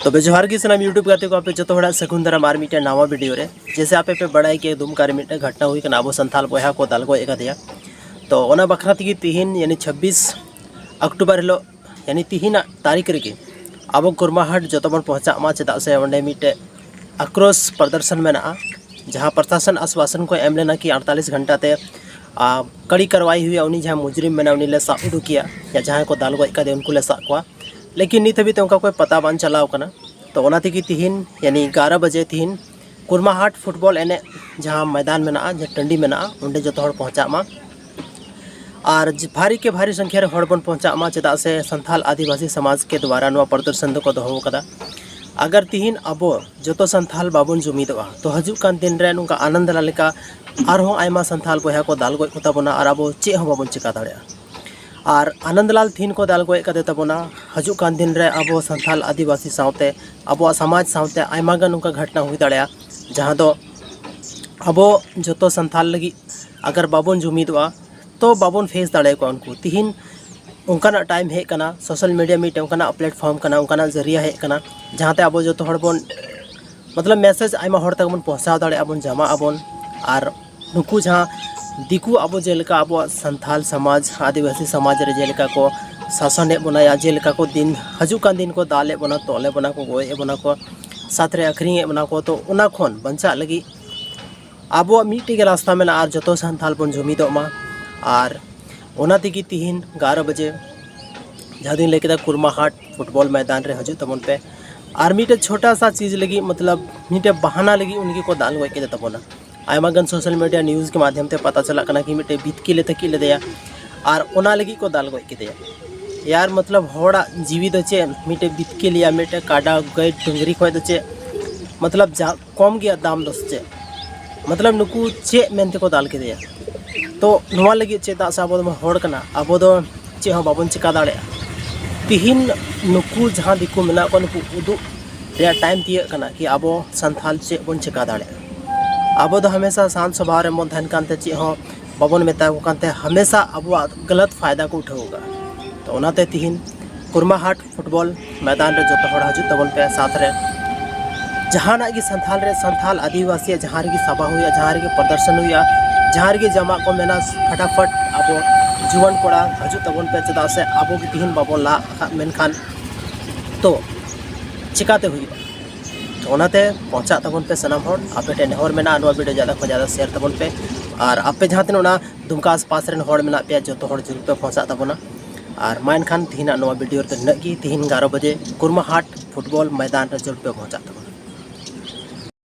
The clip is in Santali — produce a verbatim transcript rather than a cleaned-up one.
ᱛᱚᱵᱮ ᱡᱚᱦᱟᱨ ᱜᱮ ᱥᱟᱱᱟᱢ YouTube ᱜᱟᱛᱮ ᱠᱚ, ᱟᱯᱮ ᱡᱚᱛᱚ ᱦᱚᱲᱟᱜ ᱥᱟᱹᱜᱩᱱ ᱫᱟᱨᱟᱢ ᱟᱨ ᱢᱤᱫᱴᱮᱱ ᱱᱟᱣᱟ ᱵᱷᱤᱰᱤᱭᱳ ᱨᱮ᱾ ᱡᱮᱭᱥᱮ ᱟᱯᱮ ᱯᱮ ᱵᱟᱲᱟᱭ ᱜᱮᱭᱟ, ᱫᱩᱢᱠᱟ ᱨᱮ ᱢᱤᱫᱴᱮᱱ ᱜᱷᱚᱴᱱᱟ ᱦᱩᱭ ᱠᱟᱱᱟ, ᱟᱵᱚ ᱥᱟᱱᱛᱟᱞ ᱵᱚᱭᱦᱟ ᱠᱚ ᱫᱟᱞ ᱜᱚᱡ ᱟᱠᱟᱫᱮᱭᱟ᱾ ᱛᱚ ᱚᱱᱟ ᱵᱟᱠᱷᱨᱟ ᱛᱮᱜᱮ ᱛᱤᱦᱤᱧ ᱭᱟᱱᱤ ᱪᱷᱟᱵᱵᱤᱥ ᱚᱠᱴᱳᱵᱚᱨ ᱦᱤᱞᱳᱜ, ᱭᱟᱱᱤ ᱛᱤᱦᱤᱧᱟᱜ ᱛᱟᱹᱨᱤᱠᱷ ᱨᱮᱜᱮ ᱟᱵᱚ ᱠᱩᱨᱢᱟᱦᱟᱴ ᱡᱚᱛᱚ ᱵᱚᱱ ᱯᱚᱦᱪᱟᱜ ᱢᱟ, ᱪᱮᱫᱟᱜ ᱥᱮ ᱚᱸᱰᱮ ᱢᱤᱫᱴᱮᱡ ᱟᱠᱨᱳᱥ ᱯᱨᱚᱫᱚᱨᱥᱚᱱ ᱢᱮᱱᱟᱜᱼᱟ, ᱡᱟᱦᱟᱸ ᱯᱨᱚᱥᱟᱥᱚᱱ ᱟᱥᱣᱟᱥᱚᱱ ᱠᱚ ᱮᱢ ᱞᱮᱱᱟ ᱠᱤ ᱟᱴᱛᱟᱞᱤᱥ ᱜᱷᱚᱱᱴᱟ ᱛᱮ ᱟᱨ ᱠᱟᱲᱤ ᱠᱟᱨᱣᱟᱭ ᱦᱩᱭᱩᱜᱼᱟ, ᱩᱱᱤ ᱡᱟᱦᱟᱸ ᱢᱩᱡᱽᱨᱤᱢ ᱢᱮᱱᱟᱭᱟ ᱩᱱᱤ ᱞᱮ ᱥᱟᱵ ᱩᱰᱩᱠᱮᱭᱟ, ᱭᱟ ᱡᱟᱦᱟᱸᱭ ᱠᱚ ᱫᱟᱞ ᱜᱚᱡ ᱠᱟᱫᱮ ᱩᱱᱠᱩ ᱞᱮ ᱥᱟᱵ ᱠᱚᱣᱟ᱾ ᱞᱮᱠᱤᱱ ᱱᱤᱛ ᱦᱟᱹᱵᱤᱡ ᱛᱮ ᱚᱱᱠᱟ ᱠᱚᱭ ᱯᱟᱛᱟ ᱵᱟᱝ ᱪᱟᱞᱟᱣ ᱠᱟᱱᱟ᱾ ᱛᱚ ᱚᱱᱟ ᱛᱮᱜᱮ ᱛᱤᱦᱤᱧ ᱭᱟᱱᱤ ᱮᱜᱟᱨᱚ ᱵᱟᱡᱮ ᱛᱤᱦᱤᱧ ᱠᱩᱨᱢᱟᱦᱟᱴ ᱯᱷᱩᱴᱵᱚᱞ ᱮᱱᱮᱡ ᱡᱟᱦᱟᱸ ᱢᱚᱭᱫᱟᱱ ᱢᱮᱱᱟᱜᱼᱟ, ᱡᱟᱦᱟᱸ ᱴᱟᱺᱰᱤ ᱢᱮᱱᱟᱜᱼᱟ, ᱚᱸᱰᱮ ᱡᱚᱛᱚ ᱦᱚᱲ ᱯᱚᱦᱪᱟᱜ ᱢᱟ᱾ ᱟᱨ ᱡ- ᱵᱷᱟᱨᱤ ᱠᱮ ᱵᱷᱟᱨᱤ ᱥᱚᱝᱠᱷᱭᱟ ᱨᱮ ᱦᱚᱲ ᱵᱚᱱ ᱯᱚᱦᱪᱟᱜ ᱢᱟ, ᱪᱮᱫᱟᱜ ᱥᱮ ᱥᱟᱱᱛᱷᱟᱞ ᱟᱹᱫᱤᱵᱟᱹᱥᱤ ᱥᱚᱢᱟᱡᱽ ᱠᱮ ᱫᱣᱟᱨᱟ ᱱᱚᱣᱟ ᱯᱨᱚᱫᱚᱨᱥᱚᱱ ᱫᱚᱠᱚ ᱫᱚᱦᱚ ᱟᱠᱟᱫᱟ᱾ ᱟᱜᱟᱨ ᱛᱤᱦᱤᱧ ᱟᱵᱚ ᱡᱚᱛᱚ ᱥᱟᱱᱛᱷᱟᱞ ᱵᱟᱵᱚᱱ ᱡᱩᱢᱤᱫᱚᱜᱼᱟ, ᱛᱚ ᱦᱤᱡᱩᱜ ᱠᱟᱱ ᱫᱤᱱ ᱨᱮ ᱱᱚᱝᱠᱟ ᱟᱱᱚᱱᱫᱚᱞᱟᱞ ᱞᱮᱠᱟ ᱟᱨᱦᱚᱸ ᱟᱭᱢᱟ ᱥᱟᱱᱛᱷᱟᱞ ᱵᱚᱭᱦᱟ ᱠᱚ ᱫᱟᱞ ᱜᱚᱡ ᱠᱚᱛᱟ ᱵᱚᱱᱟ ᱟᱨ ᱟᱵᱚ ᱪᱮᱫ ᱦᱚᱸ ᱵᱟᱵᱚᱱ ᱪᱮᱠᱟ ᱫᱟᱲᱮᱭᱟᱜᱼᱟ᱾ ᱟᱨ ᱟᱱᱚᱱᱫᱚᱞᱟᱞ ᱛᱤᱦᱤᱧ ᱠᱚ ᱫᱟᱞ ᱜᱚᱡ ᱠᱟᱫᱮ ᱛᱟᱵᱚᱱᱟ, ᱦᱤᱡᱩᱜ ᱠᱟᱱ ᱫᱤᱱ ᱨᱮ ᱟᱵᱚ ᱥᱟᱱᱛᱷᱟᱞ ᱟᱹᱫᱤᱵᱟᱹᱥᱤ ᱥᱟᱶᱛᱮ, ᱟᱵᱚᱣᱟᱜ ᱥᱚᱢᱟᱡᱽ ᱥᱟᱶᱛᱮ ᱟᱭᱢᱟ ᱜᱟᱱ ᱱᱚᱝᱠᱟ ᱜᱷᱚᱴᱱᱟ ᱦᱩᱭ ᱫᱟᱲᱮᱭᱟᱜᱼᱟ, ᱡᱟᱦᱟᱸ ᱫᱚ ᱟᱵᱚ ᱡᱚᱛᱚ ᱥᱟᱱᱛᱷᱟᱞ ᱞᱟᱹᱜᱤᱫ ᱟᱜᱟᱨ ᱵᱟᱵᱚᱱ ᱡᱩᱢᱤᱫᱚᱜᱼᱟ, ᱛᱚ ᱵᱟᱵᱚᱱ ᱯᱷᱮᱥ ᱫᱟᱲᱮᱭᱟᱠᱚᱣᱟ ᱩᱱᱠᱩ᱾ ᱛᱤᱦᱤᱧ ᱚᱱᱠᱟᱱᱟᱜ ᱴᱟᱭᱤᱢ ᱦᱮᱡ ᱟᱠᱟᱱᱟ, ᱥᱳᱥᱟᱞ ᱢᱤᱰᱤᱭᱟ ᱢᱤᱫᱴᱮᱱ ᱚᱱᱠᱟᱱᱟᱜ ᱯᱞᱮᱴᱯᱷᱚᱨᱢ ᱠᱟᱱᱟ, ᱚᱱᱠᱟᱱᱟᱜ ᱡᱟᱹᱨᱤᱭᱟ ᱦᱮᱡ ᱟᱠᱟᱱᱟ, ᱡᱟᱦᱟᱸᱛᱮ ᱟᱵᱚ ᱡᱚᱛᱚ ᱦᱚᱲ ᱵᱚᱱ, ᱢᱚᱛᱞᱚᱵ, ᱢᱮᱥᱮᱡᱽ ᱟᱭᱢᱟ ᱦᱚᱲ ᱛᱟᱠᱚ ᱵᱚᱱ ᱯᱚᱦᱪᱟᱣ ᱫᱟᱲᱮᱭᱟᱜᱼᱟ, ᱵᱚᱱ ᱡᱟᱢᱟᱜ ᱟᱵᱚᱱ᱾ ᱟᱨ ᱱᱩᱠᱩ ᱡᱟᱦᱟᱸ ᱫᱤᱠᱩ ᱟᱵᱚ ᱡᱮᱞᱮᱠᱟ ᱟᱵᱚᱣᱟᱜ ᱥᱟᱱᱛᱷᱟᱞ ᱥᱚᱢᱟᱡᱽ, ᱟᱹᱫᱤᱵᱟᱹᱥᱤ ᱥᱚᱢᱟᱡᱽ ᱨᱮ ᱡᱮᱞᱮᱠᱟ ᱠᱚ ᱥᱟᱥᱚᱱᱮᱫ ᱵᱚᱱᱟ, ᱭᱟ ᱡᱮᱞᱮᱠᱟ ᱠᱚ ᱫᱤᱱ ᱦᱤᱡᱩᱜ ᱠᱟᱱ ᱫᱤᱱ ᱠᱚ ᱫᱟᱞᱮᱫ ᱵᱚᱱᱟ, ᱛᱚᱞᱮᱫ ᱵᱚᱱᱟ ᱠᱚ, ᱜᱚᱡ ᱮᱫ ᱵᱚᱱᱟ ᱠᱚ, ᱥᱟᱛ ᱨᱮ ᱟᱹᱠᱷᱨᱤᱧᱮᱫ ᱵᱚᱱᱟ ᱠᱚ, ᱛᱚ ᱚᱱᱟ ᱠᱷᱚᱱ ᱵᱟᱧᱪᱟᱜ ᱞᱟᱹᱜᱤᱫ ᱟᱵᱚᱣᱟᱜ ᱢᱤᱫᱴᱮᱡ ᱜᱮ ᱨᱟᱥᱛᱟ ᱢᱮᱱᱟᱜᱼᱟ, ᱟᱨ ᱡᱚᱛᱚ ᱥᱟᱱᱛᱷᱟᱞ ᱵᱚᱱ ᱡᱩᱢᱤᱫᱚᱜ ᱢᱟ᱾ ᱟᱨ ᱚᱱᱟ ᱛᱮᱜᱮ ᱛᱤᱦᱤᱧ ᱮᱜᱟᱨᱚ ᱵᱟᱡᱮ, ᱡᱟᱦᱟᱸ ᱫᱚᱧ ᱞᱟᱹᱭ ᱠᱮᱫᱟ, ᱠᱩᱨᱢᱟᱦᱟᱴ ᱯᱷᱩᱴᱵᱚᱞ ᱢᱚᱭᱫᱟᱱ ᱨᱮ ᱦᱤᱡᱩᱜ ᱛᱟᱵᱚᱱ ᱯᱮ᱾ ᱟᱨ ᱢᱤᱫᱴᱮᱡ ᱪᱷᱳᱴᱟ ᱥᱟ ᱪᱤᱡᱽ ᱞᱟᱹᱜᱤᱫ, ᱢᱚᱛᱞᱚᱵ, ᱢᱤᱫᱴᱮᱡ ᱵᱟᱦᱟᱱᱟ ᱞᱟᱹᱜᱤᱫ ᱩᱱᱤ ᱜᱮᱠᱚ ᱫᱟᱞ ᱜᱚᱡ ᱠᱮᱫᱮ ᱛᱟᱵᱚᱱᱟ᱾ ᱟᱭᱢᱟ ᱜᱟᱱ ᱥᱳᱥᱟᱞ ᱢᱤᱰᱤᱭᱟ ᱱᱤᱭᱩᱡᱽ ᱠᱮ ᱢᱟᱫᱽᱫᱷᱚᱢ ᱛᱮ ᱯᱟᱛᱟ ᱪᱟᱞᱟᱜ ᱠᱟᱱᱟ ᱠᱤ ᱢᱤᱫᱴᱮᱡ ᱵᱤᱛᱠᱤᱞ ᱮ ᱛᱟᱹᱠᱤᱡ ᱞᱮᱫᱮᱭᱟ, ᱟᱨ ᱚᱱᱟ ᱞᱟᱹᱜᱤᱫ ᱠᱚ ᱫᱟᱞ ᱜᱚᱡ ᱠᱮᱫᱮᱭᱟ᱾ ᱭᱟᱨ, ᱢᱚᱛᱞᱚᱵ, ᱦᱚᱲᱟᱜ ᱡᱤᱣᱤ ᱫᱚ ᱪᱮᱫ? ᱢᱤᱫᱴᱮᱡ ᱵᱤᱛᱠᱤᱞ ᱭᱟ ᱢᱤᱫᱴᱮᱡ ᱠᱟᱰᱟ, ᱜᱟᱹᱭ, ᱰᱟᱹᱝᱨᱤ ᱠᱷᱚᱡ ᱫᱚ ᱪᱮᱫ, ᱢᱚᱛᱞᱚᱵ, ᱡᱟ ᱠᱚᱢ ᱜᱮᱭᱟ ᱫᱟᱢ ᱫᱚ ᱥᱮ ᱪᱮᱫ? ᱢᱚᱛᱞᱚᱵ, ᱱᱩᱠᱩ ᱪᱮᱫ ᱢᱮᱱ ᱛᱮᱠᱚ ᱫᱟᱞ ᱠᱮᱫᱮᱭᱟ? ᱛᱚ ᱱᱚᱣᱟ ᱞᱟᱹᱜᱤᱫ, ᱪᱮᱫᱟᱜ ᱥᱮ ᱟᱵᱚ ᱫᱚᱵᱚᱱ ᱦᱚᱲ ᱠᱟᱱᱟ, ᱟᱵᱚ ᱫᱚ ᱪᱮᱫ ᱦᱚᱸ ᱵᱟᱵᱚᱱ ᱪᱮᱠᱟ ᱫᱟᱲᱮᱭᱟᱜᱼᱟ᱾ ᱛᱤᱦᱤᱧ ᱱᱩᱠᱩ ᱡᱟᱦᱟᱸ ᱫᱤᱠᱩ ᱢᱮᱱᱟᱜ ᱠᱚᱣᱟ, ᱱᱩᱠᱩ ᱩᱫᱩᱜ ᱨᱮᱭᱟᱜ ᱴᱟᱭᱤᱢ ᱛᱤᱭᱟᱹᱜ ᱠᱟᱱᱟ ᱠᱤ ᱟᱵᱚ ᱥᱟᱱᱛᱷᱟᱞ ᱪᱮᱫ ᱵᱚᱱ ᱪᱮᱠᱟ ᱫᱟᱲᱮᱭᱟᱜᱼᱟ᱾ ᱟᱵᱚ ᱫᱚ ᱦᱟᱢᱮᱥᱟ ᱥᱟᱱᱛ ᱥᱚᱵᱷᱟᱣ ᱨᱮᱵᱚᱱ ᱛᱟᱦᱮᱱ ᱠᱟᱱᱛᱮ ᱪᱮᱫ ᱦᱚᱸ ᱵᱟᱵᱚᱱ ᱢᱮᱛᱟ ᱠᱚ ᱠᱟᱱᱛᱮ ᱦᱟᱢᱮᱥᱟ ᱟᱵᱚᱣᱟᱜ ᱜᱟᱞᱟᱛ ᱯᱷᱟᱭᱫᱟ ᱠᱚ ᱩᱴᱷᱟᱹᱣ ᱠᱟᱜᱼᱟ᱾ ᱛᱚ ᱚᱱᱟᱛᱮ ᱛᱤᱦᱤᱧ ᱠᱩᱨᱢᱟᱦᱟᱴ ᱯᱷᱩᱴᱵᱚᱞ ᱢᱚᱭᱫᱟᱱ ᱨᱮ ᱡᱚᱛᱚ ᱦᱚᱲ ᱦᱤᱡᱩᱜ ᱛᱟᱵᱚᱱ ᱯᱮ᱾ ᱥᱟᱶᱛᱮ ᱨᱮ ᱡᱟᱦᱟᱱᱟᱜ ᱜᱮ ᱥᱟᱱᱛᱷᱟᱞ ᱨᱮ, ᱥᱟᱱᱛᱷᱟᱞ ᱟᱹᱫᱤᱵᱟᱹᱥᱤᱭᱟᱜ ᱡᱟᱦᱟᱸ ᱨᱮᱜᱮ ᱥᱟᱵᱷᱟ ᱦᱩᱭᱩᱜᱼᱟ, ᱡᱟᱦᱟᱸ ᱨᱮᱜᱮ ᱯᱨᱚᱫᱚᱨᱥᱚᱱ ᱦᱩᱭᱩᱜᱼᱟ, ᱡᱟᱦᱟᱸ ᱨᱮᱜᱮ ᱡᱟᱢᱟᱜ ᱠᱚ ᱢᱮᱱᱟ, ᱯᱷᱟᱴᱟᱯᱷᱟᱴ ᱟᱵᱚ ᱡᱩᱣᱟᱹᱱ ᱠᱚᱲᱟ ᱦᱤᱡᱩᱜ ᱛᱟᱵᱚᱱ ᱯᱮ᱾ ᱪᱮᱫᱟᱜ ᱥᱮ ᱟᱵᱚ ᱜᱮ ᱛᱤᱦᱤᱧ ᱵᱟᱵᱚᱱ ᱞᱟᱦᱟ ᱟᱠᱟᱫ, ᱢᱮᱱᱠᱷᱟᱱ ᱛᱚ ᱪᱤᱠᱟᱛᱮ ᱦᱩᱭᱩᱜᱼᱟ? ᱛᱚ ᱚᱱᱟᱛᱮ ᱯᱚᱦᱪᱟᱜ ᱛᱟᱵᱚᱱ ᱯᱮ ᱥᱟᱱᱟᱢ ᱦᱚᱲ᱾ ᱟᱯᱮ ᱴᱷᱮᱱ ᱱᱮᱦᱚᱨ ᱢᱮᱱᱟᱜᱼᱟ, ᱱᱚᱣᱟ ᱵᱷᱤᱰᱤᱭᱳ ᱡᱟᱫᱟ ᱠᱷᱚᱱ ᱡᱟᱫᱟ ᱥᱮᱭᱟᱨ ᱛᱟᱵᱚᱱ ᱯᱮ᱾ ᱟᱨ ᱟᱯᱮ ᱡᱟᱦᱟᱸ ᱛᱤᱱᱟᱹᱜ ᱚᱱᱟ ᱫᱩᱢᱠᱟ ᱟᱥᱯᱟᱥ ᱨᱮᱱ ᱦᱚᱲ ᱢᱮᱱᱟᱜ ᱯᱮᱭᱟ, ᱡᱚᱛᱚ ᱦᱚᱲ ᱡᱟᱹᱨᱩᱲ ᱯᱮ ᱯᱚᱦᱪᱟᱜ ᱛᱟᱵᱚᱱᱟ᱾ ᱟᱨ ᱢᱟ ᱮᱱᱠᱷᱟᱱ ᱛᱤᱦᱤᱧᱟᱜ ᱱᱚᱣᱟ ᱵᱷᱤᱰᱤᱭᱳ ᱨᱮᱫᱚ ᱱᱤᱱᱟᱹᱜ ᱜᱮ᱾ ᱛᱤᱦᱤᱧ ᱮᱜᱟᱨᱚ ᱵᱟᱡᱮ ᱠᱩᱨᱢᱟᱦᱟᱴ ᱯᱷᱩᱴᱵᱚᱞ ᱢᱚᱭᱫᱟᱱ ᱨᱮ ᱡᱟᱹᱨᱩᱲ ᱯᱮ ᱯᱚᱦᱪᱟᱜ ᱛᱟᱵᱚᱱᱟ᱾